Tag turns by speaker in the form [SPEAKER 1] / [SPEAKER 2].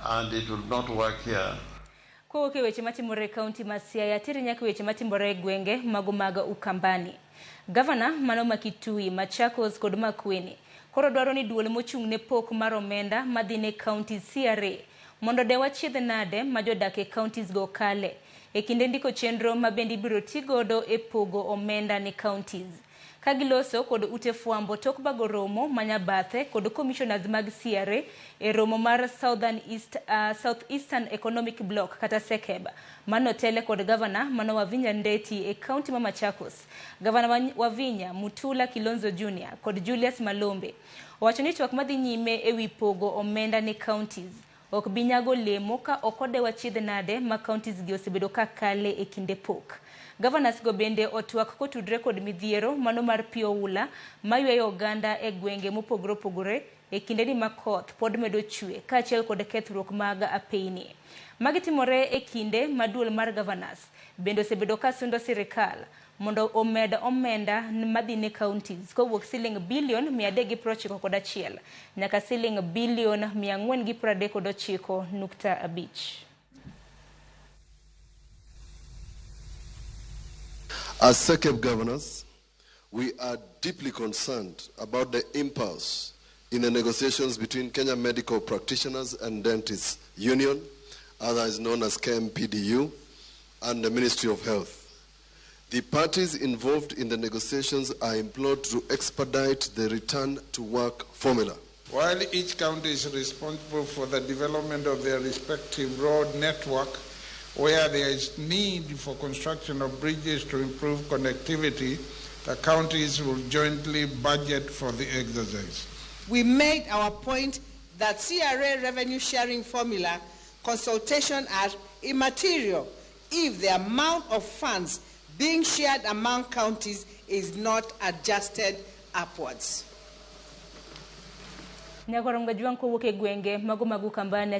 [SPEAKER 1] And it will not work here.
[SPEAKER 2] Kowuok e weche matimore e kaunti ma Siaya, tiri nyaka weche matimore e gwenge mago mag Ukambani. Gavana mano ma Kitui, Machakos kod Makueni koro dwaro ni duol mochung' ne pok mar omenda madhi ne counties CRA mondo dew achiedh nade ma jodak e counties go kale e kinde ndiko chenro ma bende ibiro ti godo e pogo omenda ne counties. Ka giloso kod ute fwambo tok bago romo manyabathe kod commissioners mag CRA e romo mar Southern East, South Eastern Economic Bloc kata SECEB manotele kod gavana mano Wavinya Ndeti e kaunti ma Machakos. Gavana Wavinya Mutula Kilonzo Jr. kod Julius Malombe owacho ni twak madhi nyime e wi pogo omenda ne counties ok bi nyago lemo ka ok odew achiedh nade ma counties gi osebedo ka kale e kinde pok. Governors go bende otwak kotudre kod midhiero mano mar pi oula mayweyo oganda e gwenge mopogore opogore e kindeni ma koth pod medo chwe kaachiel kod kethruok mag apeyni. Magi timore e kinde ma duol mar governors bende osebedo ka sundo sirikal mondo omed omenda madhi ne counties kowuok siling bilion 391 nyaka siling bilion 439.5.
[SPEAKER 3] As SECEB governors, we are deeply concerned about the impasse in the negotiations between Kenya Medical Practitioners and Dentists Union, otherwise known as KMPDU, and the Ministry of Health. The parties involved in the negotiations are implored to expedite the return to work formula.
[SPEAKER 4] While each county is responsible for the development of their respective road network, where there is need for construction of bridges to improve connectivity, the counties will jointly budget for the exercise.
[SPEAKER 5] We made our point that CRA revenue sharing formula consultation are immaterial if the amount of funds being shared among counties is not adjusted upwards.
[SPEAKER 2] Nyakorom Gajwang' kowuok e gwenge mago mag Ukambani.